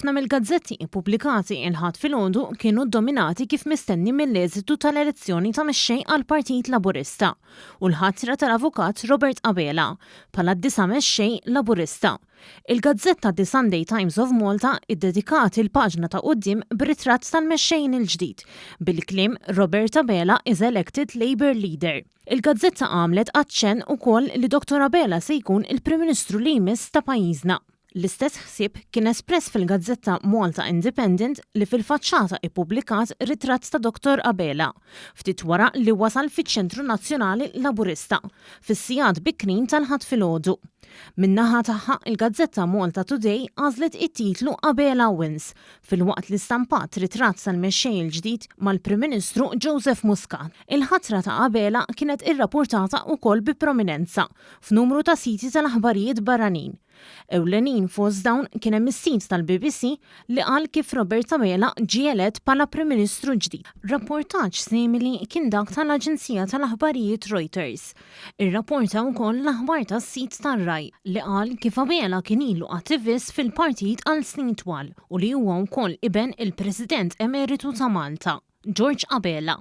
Ħafna mill-gazzetti ppubblikati il-Ħadd filgħodu kienu ddominati kif mistenni mill-eżitu tal-elezzjoni ta' mexxej għall-Partit Laburista u l-ħatra tal-Avukat Robert Abela bħala d-disa' mexxej Laburista. Il-gazzetta The Sunday Times of Malta iddedikat il-paġna ta' quddiem b'ritratt tal-mexxej il-ġdid bil-kliem Robert Abela is elected Labour Leader. Il-gazzetta għamlet aċċenn ukoll li Dottor Abela se jkun il-Prim Ministru li jmiss ta' pajjiżna. L-istess ħsieb kien espress fil-gazzetta Malta Independent li fil-faċċata ippubblikat ritratt ta' Dottor Abela, ftit wara li wasal fiċ-Ċentru Nazzjonali Laburista, fis-sigħat bikrin tal-Ħadd filgħodu. Min-naħa tagħha, il-gazzetta Malta Today għażlet it-titlu Abela Wins, filwaqt li stampat ritratt tal-mexxej il-ġdid mal-Prim Ministru Joseph Muscat. Il-ħatra ta' Abela kienet irrappurtata wkoll bi prominenza f'numru ta' siti tal-aħbarijiet barranin. Ewlenin fost dawn kien hemm is-sit tal-BBC li qal kif Robert Abela ġie elett bħala Prim Ministru ġdid. Rapportaġġ simili kien dak tal-aġenzija tal-aħbarijiet Reuters. Irrapporta wkoll l-aħbar tas-sit tar-Rai li qal kif Abela kien ilu attivist fil-partit għal snin twal u li huwa wkoll iben il-President Emeritu ta' Malta, George Abela.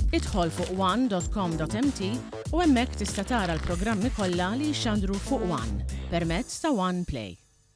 Idħol fuq one.com.mt u hemmhekk tista' tara l-programmi kollha li jixxandru fuq One permezz ta' One Play.